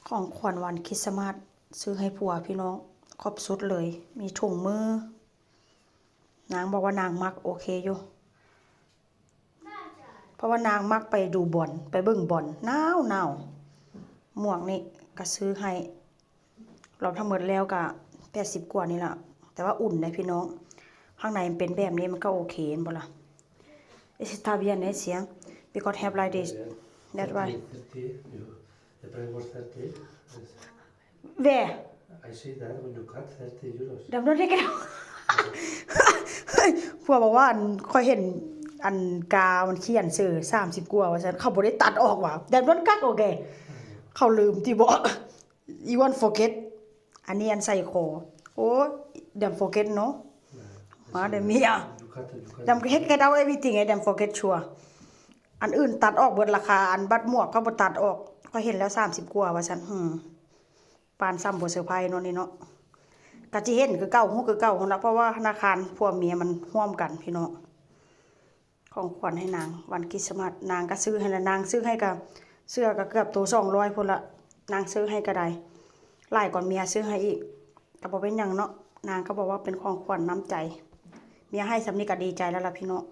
ຂອງຂວັນວັນຄຣິສຕະມາດ ຊື້ໃຫ້ຜົວພີ່ນ້ອງ ຄົບຊຸດເລີຍ ມີຖົງມື ນາງບອກວ່ານາງມັກ ໂອເຄຢູ່ ເພາະວ່ານາງມັກໄປດູບອນ ໄປເບິ່ງບອນ ໜາວໆ ໝວກນີ້ກະຊື້ໃຫ້ ລວມທັງໝົດແລ້ວກະແປດສິບກວ່ານີ້ລະ ແຕ່ວ່າອຸ່ນເດ້ພີ່ນ້ອງ ຂ້າງໃນມັນເປັນແບບນີ້ ມັນກະໂອເຄແມ່ນບໍ່ລະ? Está bien, eh, sí, because have like this, that's why. Thirty, you, the price was thirty. Where? I see that when you cut thirty euros. Dem don't take it out. ຜົວບອກວ່າ ອັນ ຂ້ອຍເຫັນ ອັນ ກາມັນຂຽນຊື່ສາມສິບກວ່າວ່າຊັ້ນ ເຂົາບໍ່ໄດ້ຕັດອອກຫວາ? Dem don't cut, okay. ເຂົາລືມຕິບໍ? Even forget. ອັນນີ້ອັນໃສ່ຄໍ ໂອ້ dem forget ເນາະ ມາເດີເມຍ dem ເຮັດ get out everything, ໄອ້ dem forget ຊວ ອັນອື່ນຕັດອອກເບິດລາຄາ ອັນບັດໝວກກໍບໍ່ຕັດອອກ ຂ້ອຍເຫັນແລ້ວສາມສິບກວ່າວ່າຊັ້ນ ຫື ປານສ່ຳບໍ່ເຊີໄພເນາະນີ້ເນາະ ກະຊິເຫັນຄືເກົ່າ ຮູ້ຄືເກົ່າຫັ້ນລະ ເພາະວ່າທະນາຄານຜົວເມຍມັນຮ່ວມກັນພີ່ນ້ອງ ຂອງຂວັນໃຫ້ນາງວັນຄຣິສຕະມາດ ນາງກະຊື້ໃຫ້ລະ ນາງຊື້ໃຫ້ກະ ເສື້ອກະເກືອບໂຕສອງຮ້ອຍພຸ້ນລະ ນາງຊື້ໃຫ້ກະໄດ້ ຫຼາຍກວ່າເມຍຊື້ໃຫ້ອີກ ກະບໍ່ເປັນຫຍັງເນາະ ນາງກະບອກວ່າເປັນຂອງຂວັນນ້ຳໃຈ ເມຍໃຫ້ສ່ຳນີ້ກະດີໃຈແລ້ວລະພີ່ນ້ອງ